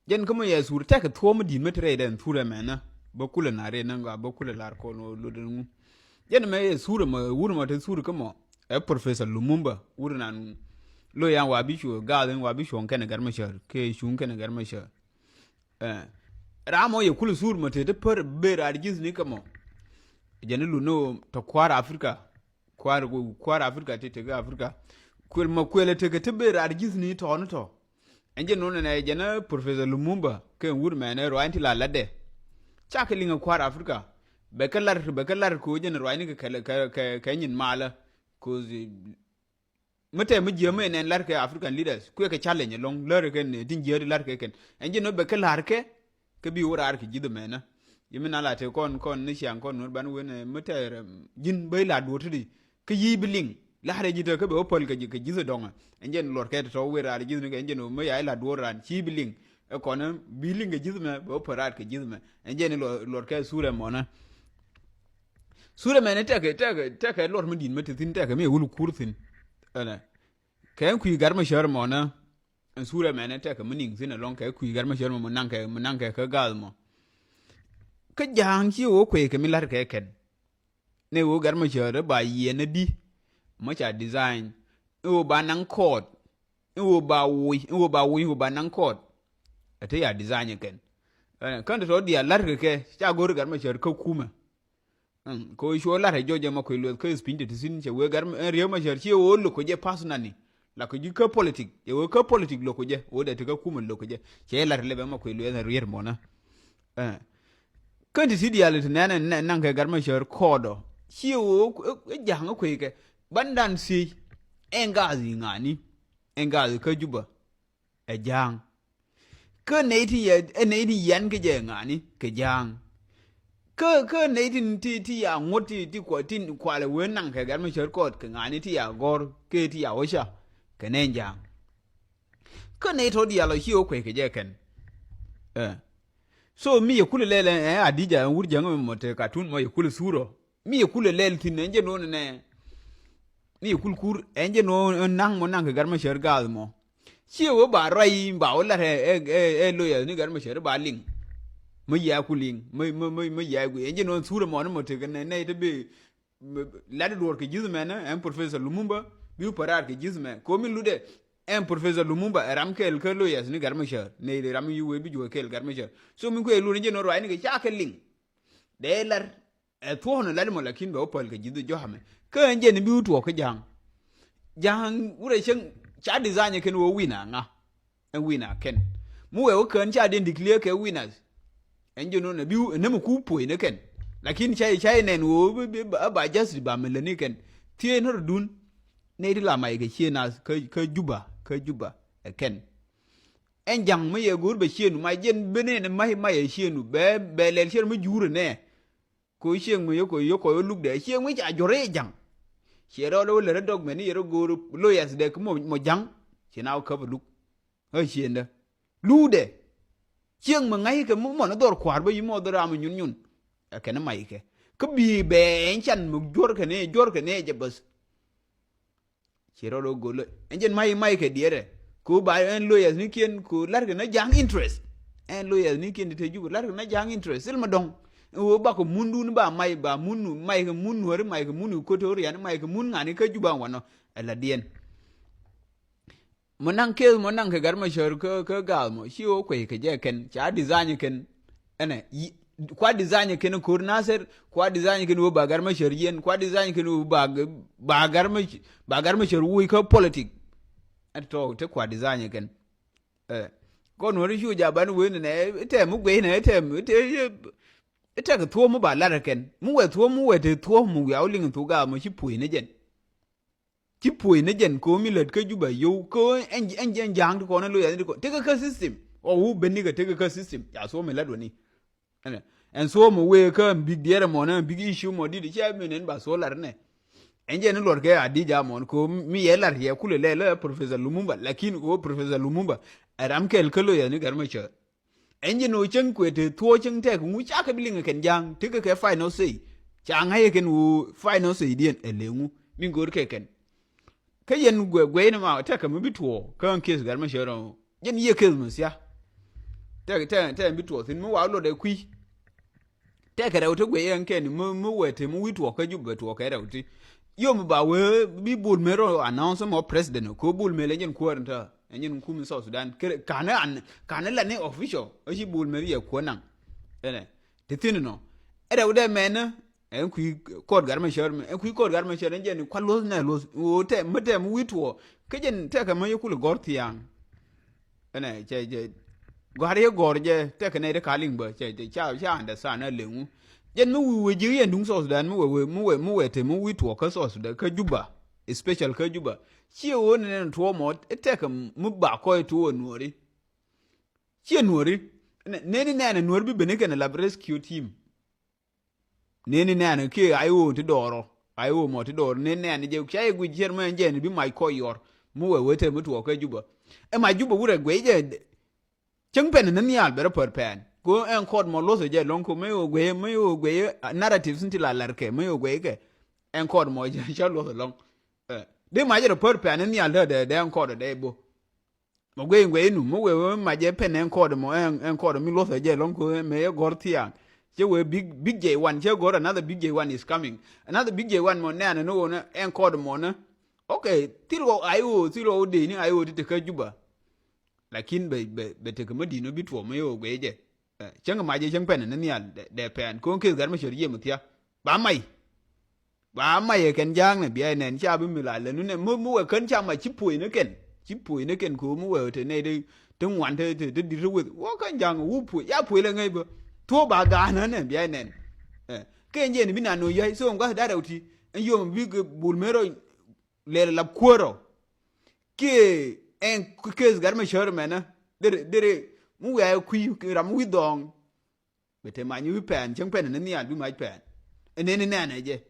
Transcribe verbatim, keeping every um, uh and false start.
Jɛn kä mɔ yɛ thur tɛk thuɔ̱ɔ̱m mi di̱t mi te rɛy dɛn thur ɛmɛnä. Bä kulɛ na rɛy nä gɔaa bä kulɛ lar kɔn ɣöö luɔt ɛn ŋu. Jɛn mɛ yɛ thur ɛmɔ wur mɔ te thur kä mɔ. Ɛ Professor Lumumba wur nan lo yan wa bi cuɔ gath in wa bi cuɔ̱ŋ kɛn ɛ Gat Machar kɛ cuŋ kɛn ɛ Gat Machar. Ɛ ram mɔ yɛ kulɛ thur mɔ te te pär ber ar ji̱thni kä mɔ. Jɛn ilu ni tɔ kua̱r Africa. Kua̱r kua̱r Africa ti tekɛ Africa. Kuël mɔ kuël tekɛ ti ben raar ji̱thni tɔ̱ ni tɔ̱. Ɛn jɛ nunɛ nɛ jɛn Professor Lumumba kɛ wut mɛnɛ ruany ti la latdɛ. Cakɛ liŋ ɛ kua̱r Africa. Bɛ kɛ lar bɛ kɛ lar ko̱ jɛn ruany ni kɛ kɛ kɛ kɛ nyin malä. Ko̱ mi tɛ mi jiäk mi nɛn lar kɛ African leaders kuɛ kɛ challenge ɛlɔŋ lär kɛ ni tin jiäk di lar kɛ kɛn. Ɛn jɛ nɔ bɛ kɛ lar kɛ kɛ bi wä raar kɛ ji̱th ɛmɛnä. Yɛ mi na la te kɔn kɔn ni ciaŋ kɔn nuɔ̱r ban wen mi tɛɛr ji̱n bä ila duɔ̱ɔ̱r ti di kä yi̱ bi liŋ. La̱rɛ ji̱ te kä bɛ wä päl kɛ ji̱ kɛ ji̱th dɔŋä. Ɛn jɛn luɔr kɛ te tɔ wer raar ji̱th ni kɛ ɛn jɛn mi ya ila duɔ̱ɔ̱r ran ci bi liŋ. Ɛ kɔn bi liŋ kɛ ji̱th mɛ bɛ wä päl raar kɛ ji̱th mɛ. Ɛn jɛn luɔr kɛ thurɛ mɔnä. Thurɛ mɛn tɛkɛ tɛkɛ tɛkɛ luɔr mi di̱n mi te thi̱n tɛkɛ mi wul kur thi̱n. Ɛnɛ kɛ kui̱ Gat Machar mɔnä. Ɛn thurɛ mɛn tɛkɛ mi niŋ thi̱n ɛlɔŋ kɛ kui̱ Gat Machar mɔ mi naŋkɛ mi naŋkɛ kä gath mɔ. Kä ja̱a̱ŋ ci wä kuëë kɛ mi la̱r kɛ kɛn. Ni wä Gat Machar ba yiɛn ni di mɔ ca design. Ni wä ba naŋ kɔɔt. Ni wä ba wuc ni wä ba wuc ni wä ba naŋ kɔɔt. Ɛ te ya design kɛn. Kän te tɔ diaal la̱r kɛ kɛ ca go̱r Gat Machar kä kumɛ. Kɛ ɣöö cuɔ lat ɛ jɔc ɛmɔ kuec lueth kä piny te ti thi̱n cɛ wee Gat Riek Machar ciɛ ɣöö lo̱k kɛ jɛ personally. La kɛ ji̱ kä politic cɛ wee kä politic lo̱k kɛ jɛ ɣöö dee ti kä kumɛ lo̱k kɛ jɛ cɛ lat ɛ lɛp ɛmɔ kuec lueth ɛ riet mɔnä. Kä ti ti diaal ti nɛn ɛ naŋ kɛ Gat Machar kɔɔdɔ ciɛ ɣöö ɛ ja̱a̱ŋ ɛ kuec kɛ bandan thiec. Ɛn gaath i̱ ŋa̱a̱ni ɛn gaath i̱ kä Juba. Ɛ ja̱a̱ŋ. Kä nɛy ti yɛ ɛ nɛy ti yɛn kä jɛ ŋa̱a̱ni kɛ ja̱a̱ŋ. Kä kä nɛy tin ti ti ya ŋuɔ̱t ti ti kual ti kualɛ wee naŋ kɛ Gat Machar kɔɔt kɛ ŋa̱a̱ni ti ya gɔ̱r kɛ ti ya wä ca kɛ nɛn ja̱a̱ŋ. Kä nɛy tɔ̱ diaal ɔ ci wä kuec kɛ jɛ kɛn. Ɛ so mi yɛ kulɛ lɛl ɛ Adija ɛn wur jäŋ mɛ mɔ te katun mɔ yɛ kulɛ thurɔ. Mi yɛ kulɛ lɛl thi̱n ɛn jɛ nuɔ̱n ɛnɛ. Mi yɛ kul kur ɛn jɛ nuɔ̱n ɛn naŋ mɔ naŋ kɛ Gat Machar gaath mɔ. Ciɛ wä ba ruac ba wä lat ɛ ɛ ɛ loyal ni Gat Machar ba liŋ. Mä yia ku liŋ mä mä mä yia ku ɛn jɛ nuɔ̱n thurɛ mɔ ni mɔ tekɛ nɛ nɛ te bi lat duɔr kɛ ji̱th mɛn ɛn Professor Lumumba bi wä parar kɛ ji̱th mɛ ko min lutdɛ. Ɛn Professor Lumumba ɛ ram kɛɛl kä loyal ni Gat Machar nɛ ram yi wee bi juɔ kɛɛl Gat Machar. So min kuɛ lut ɛn jɛ nuɔ̱n ruac ni kɛ ca kɛ liŋ. Dee lar ɛ thuɔ̱k ni lat mɔ lakin bɛ wä päl kɛ ji̱th jɔ̱a̱mɛ kä ɛn jɛn bi wä tuɔɔk kä ja̱a̱ŋ. Ja̱a̱ŋ wurɛ cäŋ ca design kɛn wä win a ŋa. Ɛn win a kɛn mi wɛ wä kään ca den declare kɛ winners. Ɛn jɛn wä nɛ bi wä nɛ mi ku puɔ̱ny ni kɛn lakin ca ca nɛn wä a ba justice ba mi läni kɛn. Thiee ni rɔdun nɛ ti la mac kɛ cie nath kä Juba kä Juba ɛ kɛn. Ɛn ja̱ŋ mi yɛ go̱o̱r bɛ ciëënu mac jɛn ben ɛn mac mac ɛ ciëënu bɛ bɛ lɛl ciɛr mi juurɛ nɛ. Ko cieŋ mi yoko yoko luk dɛ cieŋ mi ca jɔr i̱ ja̱ŋ. Ciɛ rɔɔdɛ wä lät rɛ dɔk mɛn i̱ yɛ rɔ go̱o̱r loyas dɛ kä mɔ ja̱ŋ. Ci na wä käp luk ɛ ciendä luk dɛ. Cieŋ mi ŋa̱ckɛ mi mɔn dhɔr kua̱r bä yi mɔ dhɔr ram mi nyun nyun. Ɛ kɛn mac kɛ kä bi bɛ ɛn can mi juɔr kɛn i̱ juɔr kɛn i̱ jɛ bäth. Ci rɔɔd ɣä go̱l ɛn jɛn mac mac kɛ diɛɛrɛ. Kɛ ɣöö ba ɛn lawyers ni kiɛn kɛ ɣöö la̱rkɛ na ja̱a̱ŋ interest. Ɛn lawyers ni kiɛn ti te Jubɛ la̱rkɛ na ja̱a̱ŋ interest thil ma dɔ̱ŋ. Ɛn ɣöö bakɛ mundun ba mac ba mun mac kɛ mun nuäri mac kɛ mun Equatorian mac kɛ mun ŋa̱ni kä Jubɛ wanɔ. Ɛ la diɛn. Mɔ naŋ keth mɔ naŋ kɛ Gat Machar kä kä gaal mɔ ci ɣöö kuec kɛ jɛ kɛn ca design kɛn. Ɛnɛ kua design kɛn ko̱r Nasir kua design kɛn wä ba Gat Machar yɛn kua design kɛn wä ba ba Gat Machar ba Gat Machar wä kä politic. Ɛn tɔ te kua design kɛn. Ɛ kɔn wä ri cu ja ban wä nɛ tɛ mi guey nɛ tɛ mi tɛ tɛ kɛ thuɔ̱ɔ̱m mi ba lar kɛn mi wɛ thuɔ̱ɔ̱m mi wɛ te thuɔ̱ɔ̱m mi wiaw liŋ thuk gaam mi ci puɔ̱ny ni jɛn. Ci puɔ̱ny ni jɛn ko̱o̱m mi lät kä Jubɛ yio̱w ko̱o̱m ɛn ɛn ɛn ja̱a̱ŋ ti kɔn ɛn lo̱c ɛn ti kɔn tekɛ kä system. Ɔ wu ben ni kɛ tekɛ kä system ca thuɔ̱ɔ̱m mi lät wä ni. Ɛn thuɔ̱ɔ̱m mi wee kä ɛn big diɛɛr ɛmɔn ɛn big issue mɔ di̱t cɛ mi nɛn ba thuɔ̱ɔ̱m lar nɛ. Ɛn jɛ ni luɔt kɛ a di̱c amɔn ko̱o̱m mi yɛ lar yɛ kulɛ lɛ lɛ Professor Lumumba lakin ko̱o̱m Professor Lumumba ɛ ram kɛl kä lo̱c ɛn ni Gat Machar. Ɛn jɛ ni wä cäŋ kuɛ te thuɔ̱ɔ̱ cäŋ tɛk ŋu cakɛ bi liŋ kɛn ja̱a̱ŋ tekɛ kɛ final say. Ca ŋa̱c kɛn wä final say diɛn ɛ leŋu mi go̱o̱r kɛ kɛn. Kä yɛn guɛ guɛ ni ma tɛk kɛ mi bi tuɔɔ kä ŋ kieth Gat Machar ɔ jɛn yiëë kieth mi thia. Tɛk tɛk tɛk bi tuɔɔk thi̱n mi wa lot ɛ kui̱. Tɛk kɛ rɛw ti guic ɛn kɛn mi mi wɛ te mi wi̱i̱ tuɔɔk kä Jubɛ tuɔɔk kɛ rɛw ti. Yom ba wee bi Bol Mel rɔ announce mɔ president ko Bol Mel ɛ jɛn kuäär in tɛ ɛ jɛn kum in South Sudan. Kɛ kanɛ an kanɛ la ni official ɛ ci Bol Mel yɛ kuäär naŋ. Ɛnɛ ti thi̱n nɔ ɛ rɛw dɛ mɛn ɛn kui̱ kɔɔt gat mɛ cär mɛ ɛn kui̱ kɔɔt gat mɛ cär ɛn jɛn kua luɔth nɛ luɔth ɣöö tɛ mi tɛ mi wi̱i̱ tuɔɔk kä jɛn tɛkɛ mɛ yɛ kul gɔ̱r thia̱a̱ŋ. Ɛnɛ cɛ cɛ gɔ̱a̱r yɛ gɔ̱r jɛ tɛkɛ nɛy ti ka liŋ bä cɛ cɛ ca ca understand a leŋu. Jɛn mi wi̱i̱ wee ji̱ yɛn duŋ South Sudan mi wee wee mi wee mi wee te mi wi̱i̱ tuɔɔk kä South Sudan kä Juba, especial kä Juba. Ciɛ ɣöö nɛn tuɔɔk mɔ tɛkɛ mi ba kɔc tuɔɔk ɛ nuɔ̱ɔ̱ri. Ciɛ nuɔ̱ɔ̱ri nɛn nɛn ɛ nuɔ̱ɔ̱ri bi ben ikɛn ɛ lap rescue team. Neni nɛɛni kiɛ I O ti dɔɔrɔ. I O mɔ ti dɔɔrɔ neni nɛɛni jɛ ca yɛ guic ciɛr mɛ jɛn bi mac kɔc yɔr. Mi wɛ wee te mi tuɔɔk kä Juba. Ɛ mac Juba wurɛ guic jɛ. Cäŋ pɛn ni nhial bɛ rɔ pär pɛn ko ɛn kɔɔt mɔ luɔth jɛ lɔŋ ko mi wɛ guic mi wɛ guic narrative sin ti la lɛr kɛ mi wɛ guic kɛ. Ɛn kɔɔt mɔ jɛ ca luɔth lɔŋ. Di mac rɔ pär pɛn ni nhial dee dee ɛn kɔɔt dee bo. Mɛ guey guey nu mɛ wee wee mac ɛ pɛn ɛn kɔɔdɛ mɔ ɛn kɔɔdɛ mi luɔth ɛ jɛ lɔŋ ko mɛ ɛ gɔr thiaŋ. Cɛ wee big big J one cɛ gɔr another big J one is coming. Another big J one mɔ nɛɛnɛ ni wonɛ ɛn kɔɔdɛ mɔ nɛ. Ok, thil wä I O thil wä wä dee ni I O ti te kä Juba. Lakin bɛ bɛ bɛ te kä mɛ di̱n wä bi tuɔɔk mɛ yɛ wä guey jɛ. Cäŋ mac ɛ cäŋ pɛn ni nhial dɛ pɛn ko̱n keth gat mɛ cär yiem thia̱. Ba mac. Ba mac ɛ kɛn ja̱a̱ŋ nɛ bia ɛ nɛn ca bi mi la lɛ nu nɛ mi mi wɛ kän ca mac ci puɔ̱ny ni kɛn ci puɔ̱ny ni kɛn ko̱ mi wɛ te nɛy te te ŋuan te te te di̱t te weth wä kän ja̱a̱ŋ wu puɔ̱ny ya puɔ̱ny lɛ ŋäc bä. Thuɔ̱k ba ga̱a̱n ɛ nɛ bia ɛ nɛn. Kɛ ɛn jɛ ni bi na no̱ ya̱c so ɛn gua̱th da̱t rɛw ti ɛn yom bi Bol Mel rɔ lɛl lap kuäär rɔ. Kiɛ ɛn keth gat mɛ cär mɛnä derɛ derɛ mi wiaa ɛ kui̱ ram mi wi̱i̱ dhɔɔŋ. Bɛ te many wi̱i̱ pɛn cäŋ pɛn ni nhial bi mac pɛn. Ɛ neni nɛn ɛ jɛ.